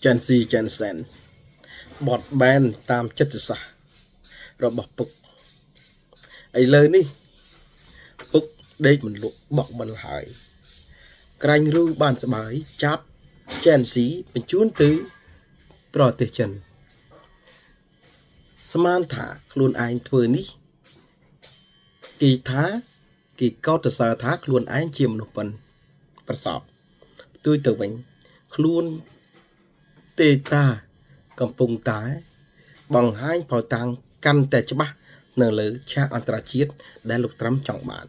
ចាន់ស៊ីចាន់សែនបត់បែនតាមចិត្តសាស្ត្ររបស់ពុកឥឡូវនេះពុកដេកមិនលក់បក់មិនហើយក្រាញ់រូបានស្បើយចាប់ចាន់ស៊ីបញ្ជូនទៅប្រទេសចិនស្មានថាខ្លួនឯងធ្វើនេះគេថាគេកោតសរសើរថាខ្លួនឯងជាមនុស្សប៉ិនប្រសពផ្ទុយទៅវិញខ្លួនទេតាកំពុងតែបង្ហាញផតាំងកាន់តែច្បាស់នៅលើឆាកអន្តរជាតិដែលលោកត្រាំចង់បាន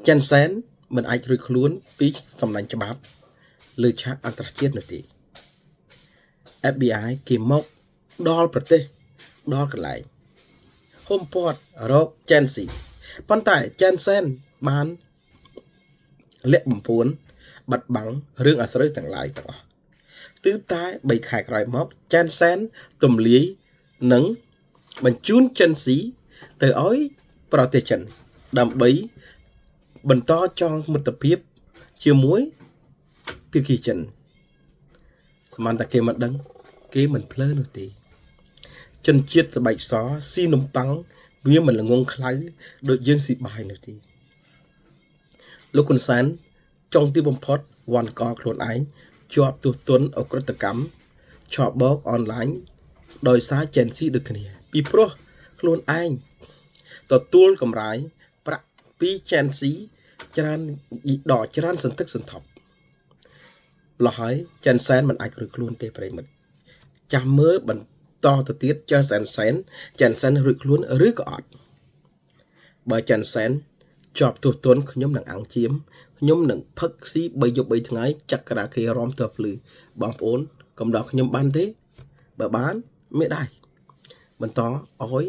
ចិនសែនមិនអាចរួចខ្លួនពីសំណាញ់ច្បាប់លើឆាកអន្តរជាតិនោះទេ FBI គេមកដល់ប្រទេសដល់កន្លែងហុំព័ទ្ធរកចែនស៊ីប៉ុន្តែចែនសែនបានលាក់បំពួនបាត់បង់រឿងអាស្រូវទាំងឡាយទាំងអស់ទើបតែ3ខែក្រោយមកចែនសែនទំលាយនិងបញ្ជូនចិនស៊ីទៅឲ្យប្រទេសចិនដើម្បីបន្តចងមិត្តភាពជាមួយភាគីចិនស្មានតែគេមិនដឹងគេមិនភ្លើនោះទេចិនជាតិស្បែកសស៊ីនំប៉័ងវាមិនល្ងងខ្លៅដូចយើងស៊ីបាយនោះទេលោកហ៊ុនសែនចុងទីបំផុតវាន់កខ្លួនឯងជាប់ទោសទណ្ឌអក្រិតកម្មឆបោកអនឡាញដោយសារចិនស៊ីដូចគ្នាពីព្រោះខ្លួនឯងទទួលកម្រាយប្រាក់ពីចិនស៊ីច្រើនដកច្រើនសន្ធឹកសន្ធាប់ម្ល៉េះហើយចិនសែនមិនអាចរួចខ្លួនទេប្រិមិត្តចាំមើលបន្តទៅទៀតចើសែនសែនចិនសែនរួចខ្លួនឬក៏អត់បើចិនសែនជាប់ទោសទណ្ឌខ្ញុំនឹងអាំងជៀមខ្ញុំនឹងផឹកស៊ី3យប់3ថ្ងៃចក្រាគេរំទៅភ្លឺបងប្អូនកំដរខ្ញុំបានទេបើបានមានដែរបន្តឲ្យ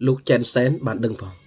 លោកចិនសែនបានដឹងផង